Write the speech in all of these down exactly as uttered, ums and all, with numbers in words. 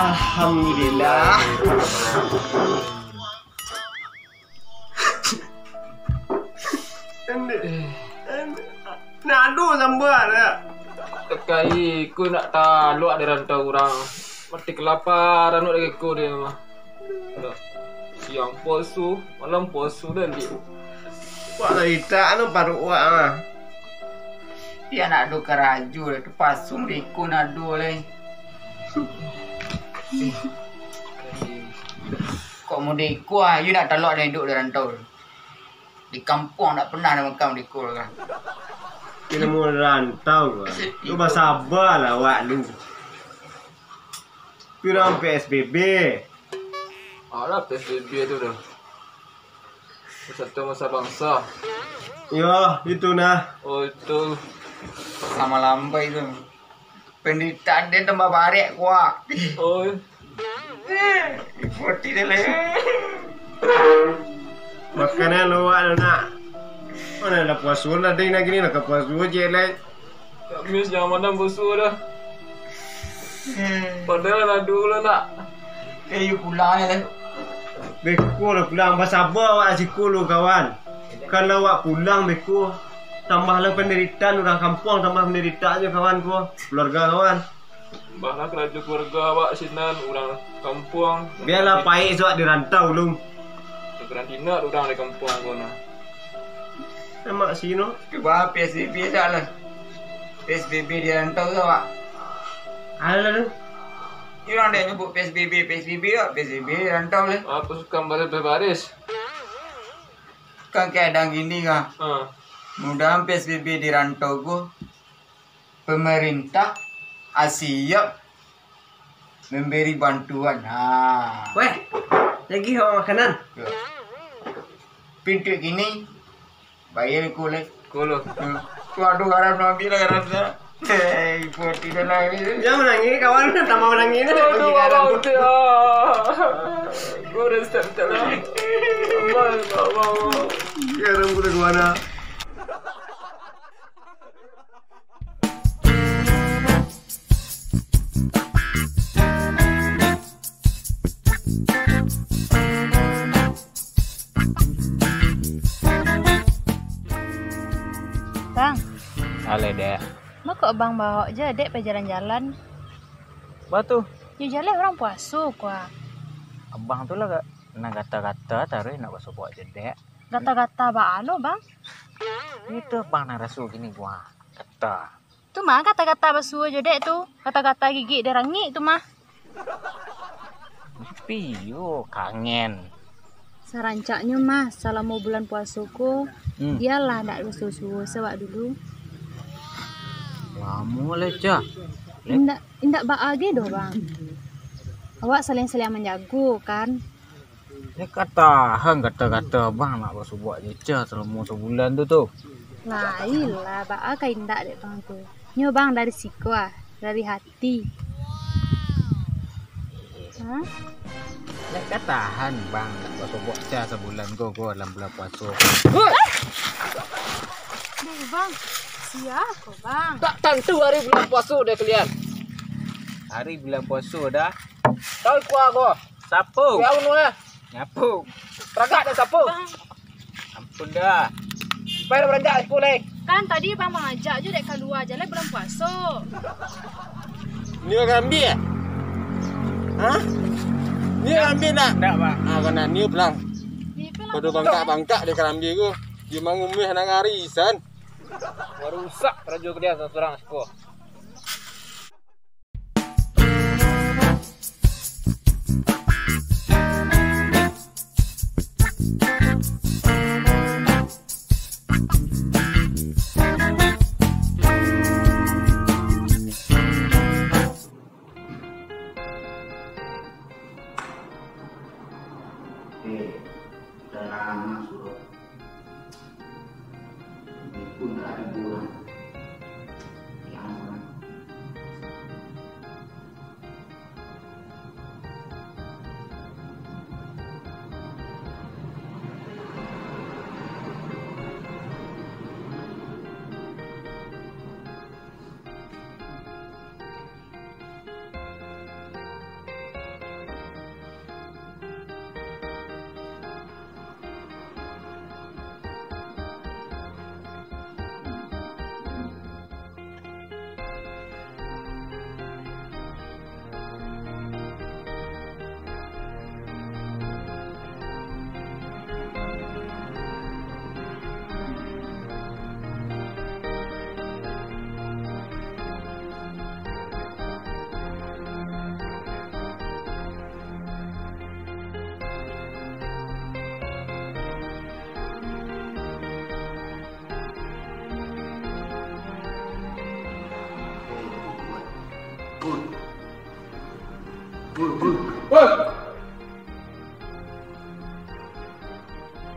Alhamdulillah. Nak ado sambal nak. Kakai ko nak taluak di rantau urang. Mati kelaparan nak dek ko dia mah. Siang puaso, malam puaso dah, Dik. Wak lah itak anu paruik wak ah. Dia nak ado karajo, tu pasung riko nak ado lai. Kok model iko ah, you nak talok nak iduik di rantau. Di kampuang tak pernah nak makan model iko lah. Kena mau rantau lah. Lu basaba lah awak lu. Pirang P S B B. Alah, P S B B tu dah. Bersatu masa bangsa. Yo, itu nah. Oh, itu. Sama lambai tu. Penderitaan dia tambah barek, kuah. Oh. Ikuti dia lah. Makanan awak tu nak. Mana dah puaso lah, ding nak gini lah, ka puaso je lah. Kak Mis, jangan mandam bosu dah. Padahal ado lah nak. Eh, you pulang je lah. Beko lah pulang, basaba awak siko lu, kawan. Kalau awak pulang beko, tambah lah panderitaan urang kampuang, tambah panderitaan je, kawan ko, keluarga kawan. Tambah lah karajo keluarga awak sinan, urang kampuang. Bialah paik suak di rantau lu. Karantina urang di kampuang ko nah. Amak sino. Cubo P S B B dak lah. P S B B di rantau tu, Pak. Alah tu. Urang dek nyebut P S B B, P S B B, Pak. P S B B di rantau lah. Apa suka baris-baris? Kan keadaan gini, kan. Ha. Mudahan P S B B di rantau ko, pemerintah siap memberi bantuan. Ha. Weh, lagi ho makanan. Yo. Pintu kini, bayar ko lai. Ko lo. Hmm. Tu ado garam, ambiak lah garam tu. Hei, poti dah lah. Jangan menangis, kawan. Tambah menangis ni. Aduh, abang tu, ah. Gua dah start tak lah. Abang, abang, abang. Garam ko dah ke mana? Bang. Aleh, Dek. Ma kok abang baok je Dek pai jalan-jalan? Ba tu? Yo jaleh urang puaso ko ah. Abang tu lah nan gata-gata taruih nak basobok je, Dek. Gata-gata baa lo, Bang? Itu abang nan raso kini ko ah. Gata. Tu mah gata-gata basuo jo Dek tu. Gata-gata gigik di rangik tu mah. Tapi yo kangen. Sarancaknyo mah salamo bulan puaso ko, hmm, bialah ndak basuo-suo se awak dulu. Lamo lai, Cah. Indak, indak baa ge doh, Bang. Awak saliang-saliang manjago, kan? Ni ka tahan gata-gata bang nak basobok je Cah salamo sabulan tu, tu. Lain lah, baa ka indak dek bang tu. Nyo bang dari siko ah, dari hati. Ha? Ni ka tahan bang nak basobok Cah sabulan ko, ko dalam bulan puaso. Duh, bang. Sia ko, bang? Tak tantu hari bulan puaso dek kalian. Hari bulan puaso dah. Tahu iko ko? Sapo? Kau nu lah. Nyapu. Ragak dah sapo? Bang. Ampun dah. Bayar beranjak aku lai. Kan tadi bang mangajak je dek kalua jaleh bulan puaso. Nio karambia? Hah? Nio karambia nak? Ndak, Bang. Ah, kau nak nio pulang. Ni pulang. Kau bangkak-bangkak dek karambia ku. Dia mangumeh nang arisan. Baru rusak karajo kalian surang-surang siko. Eh, udah lama suruh. Woi, woi. Woi.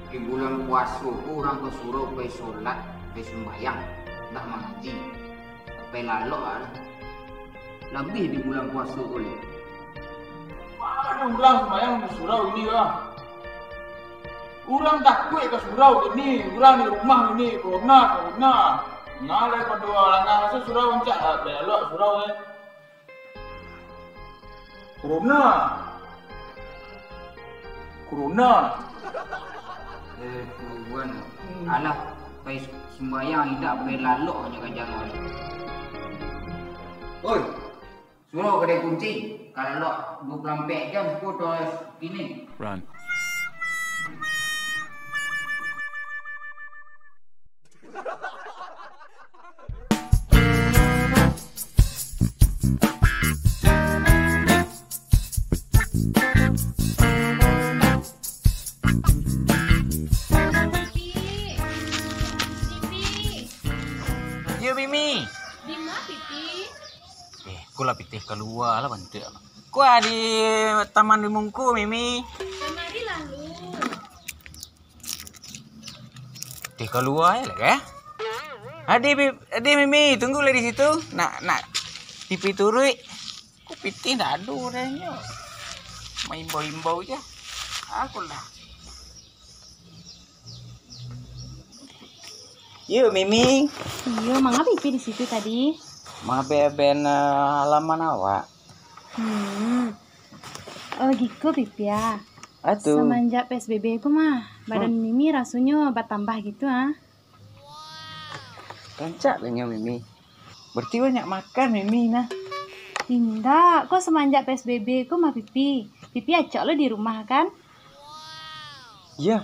Di bulan puaso ko urang ka surau pai solat, pai sumbayang, ndak mangaji. Pai lalok lah. Labiah di bulan puaso ko lai. Mana urang sumbayang di surau ini lah. Urang takuik ka surau ini, urang di rumah ini, corona, corona. Nah, daripado alangan raso surau rancak, ah, pai lalok surau, eh. Corona. Corona. Eh, Tuhan. Alah, pai sumbayang indak, pai lalok nyo ka jalan. Oi, surau kadai kunci. Ka lalok dua puluh ampek jam, ko to kini. Run. Pipi. Pipi. Yo, Mimi. Dima, Pipi? Eh, ko lah pitih kalua lah bantuak. Ko di taman di mungko, Mimi. Kamari lalu. Teh kalua je lah, eh? Adi, Bi-, Adi, Mimi, tunggulah di situ. Nak, nak Pipi turuik. Ko pitih ndak ado urangnyo. Maimbau-imbau je. Aku lah. Yo, Mimi. Iyo, manga Pipi di situ tadi? Mabe-aben, eh, halaman awak. Hmm. Oh, giko, Pipi, ah. Atu. Samanjak P S B B ko mah, badan Hmm. Mimi rasonyo batambah gitu, ah. Rancak lah nyo, Mimi. Berarti banyak makan, Mimi, nah. Indak, ko samanjak P S B B ko mah, Pipi. Pipi acok lo di rumah, kan? Iyo.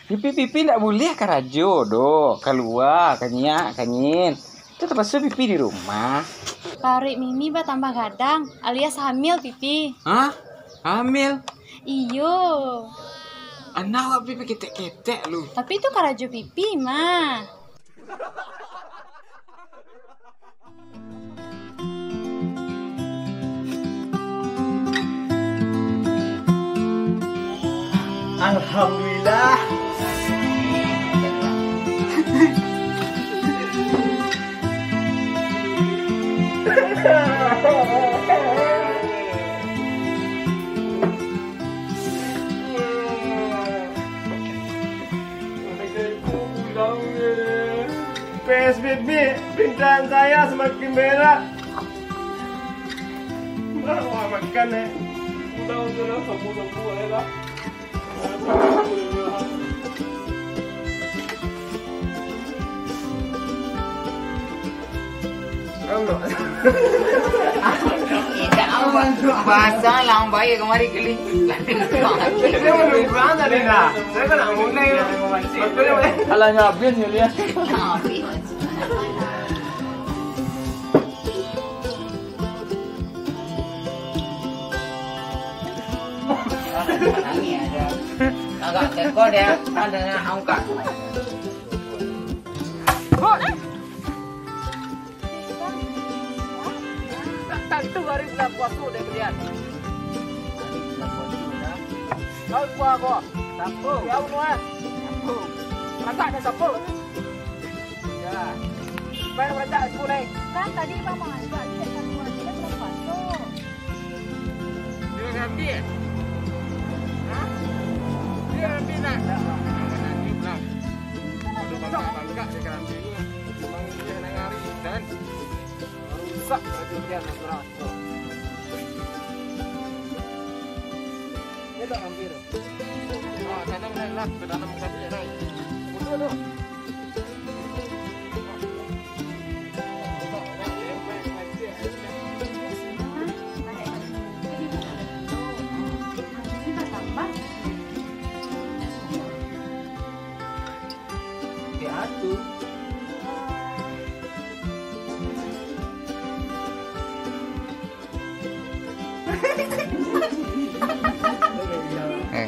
Pipi, Pipi ndak buliah karajo doh, kalua, kanyiak, kanyin. Tu tapaso Pipi di rumah. Paruik Mimi batambah gadang, alias hamil, Pipi. Hah? Hamil? Iyo. Anak awak Pipi ketek-ketek lu. Tapi tu karajo Pipi mah. Alhamdulillah. P S B B, pendarahan saya semakin berat. Makan, eh. Pulang sudah, sembuh-sembuh, eh, lah. Indak, abah. Basah lah, abah, ya, kamari kali. Dia belum pulang tadi, dah. Saya kan nak mulai. Betul, ya, Bang? Alah, habis, ya, dia. Habis. Agak teko dia, ada nak angkat. Hot! Tak tantu hari bulan puasa dia kemudian. Kau dua ko. Sapu. Kau nuan. Sapu. Masak dan sapu. Ya. Bayar masak sepuluh lai. Kan tadi Bang mangajak dia satu hari dia belum masuk. Dia ngambil. Hah? Dia ngambil nak. Dia ngambil nak. Kalau bangkak-bangkak dia ngambil. Memang dia nak lari, kan? Rusak baju dia nak keras. Dia tak ngambil. Ah, tanam naik lah, ke dalam sapi naik. Betul tu. Diatur. Eh.